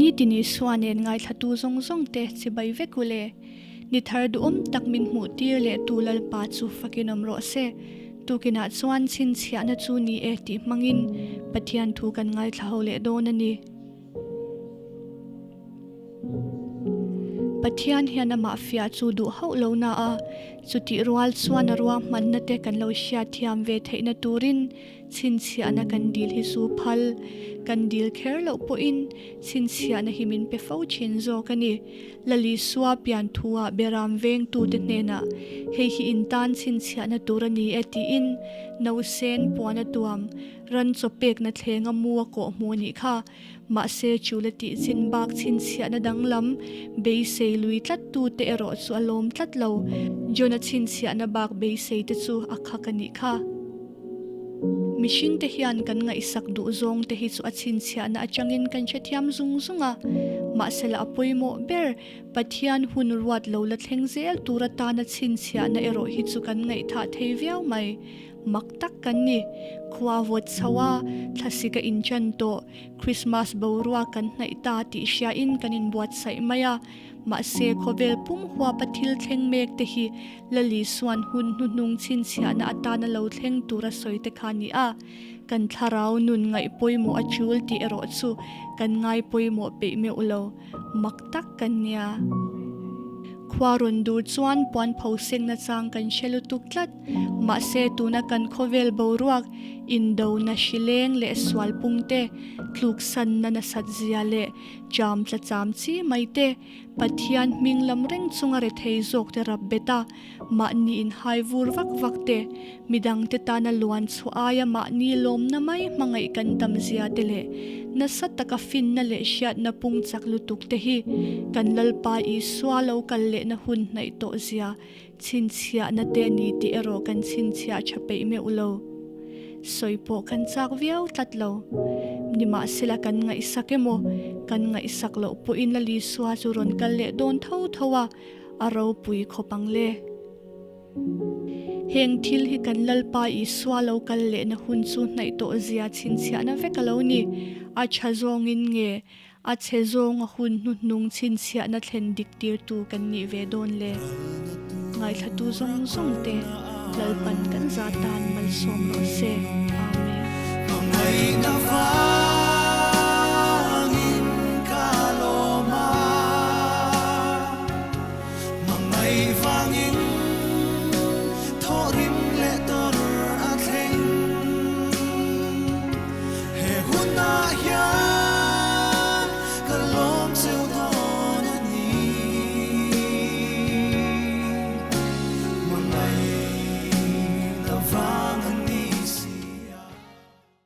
Nitin Isua nen ngaithlatu zawng zawng te chibai vek u le. Ni thar duhawm tak min hmuh tir leh tu Lalpa chu fakin awm rawh se. Tukinah chuan chhinchhiahna chu ni e tih hmangin Pathian thu kan ngaithla ho leh dawn a ni. Pathian hian amah fiah chu duh hauh lo na a, chutih rual chuan a ruahmanna te kan lo hriatthiam ve theihna turin chhinchhiahna kan dil hi chu phal kan dil kher loh pawhin chhinchhiahna hi min pe fo thin zawk a ni. Lalisua pian thu-ah Beram vengtute hnenah hei hi in tan chhinchhiahna tur a ni e tiin nausen puan a tuam ran chaw pekna thlenga mu a kawh hmuh a nih kha. Mahse, chu la tih chin bak chhinchhiahna danglam beisei lui tlat tute erawh chu a lawm tlat lo. John-a chhinchhiahna bak beisei te chu a khak a nih kha. Mihring te hian kan ngaihsak duh zawng te hi chu a chhinchhiahna atangin kan hrethiam zung zung a. Mahsela a pawimawh ber, Pathian hun ruat lo la thleng zel tur atana chhinchhiahna erawh hi chu kan ngaihthah thei viau mai. Mak tak kan ni. Khua vawt chho a, thlasik a inchan tawh. Christmas boruak kan hnaih ta tih hriain kan inbuatsaih mai a. Mahse, khawvel pum huapa thil thleng mek te hi Lali suan hun hnuhnung chhinchhiahna atana lo thleng tura sawi te kha ni a. Kan thlarau nun ngaih pawimawh a tul tih erawh chu kan ngai pawimawh peih meuh lo. Mak tak kan nia. Khua rawn dur chuan puan pho sengna chang kan hre lutuk tlat. Mahse tuna kan khawvel boruak indona hrileng leh sualpung te, tluksanna nasat zia leh cham tla cham chi mai te, Pathian hming lam reng chunga rethei zawk te rap bet a, mahni inhai vur vak vak te, midangte tana luan chhuah aia mahni lawmna mai hmangaih kan tam zia te leh nasa taka finna leh hriatna pung chak lutuk te hi kan Lalpa Isua lo kal lehna hun hnaih tawh zia Chhinchhiahna te ni tih erawh kan chhinchhiah tha peih meuh lo. Sawi pawh kan chak viau tlat lo. Nimahsela kan ngaihsak emaw, kan ngaihsak loh pawhin Lalisua chu rawn kal leh dawn tho tho a, a ropui khawp ang le. Heng thil hi kan Lalpa Isua lo kal lehna hun chu hnaih tawh zia chhinchhiahna vek a lo ni. A tha zawngin nge A chhe zawnga hun hnuhnung chhinchhiahna thlen dik tirtu kan nih ve dawn le? Ngaithlatu zawng zawng te Lalpan kan za tan malsawm rawh se. Amen.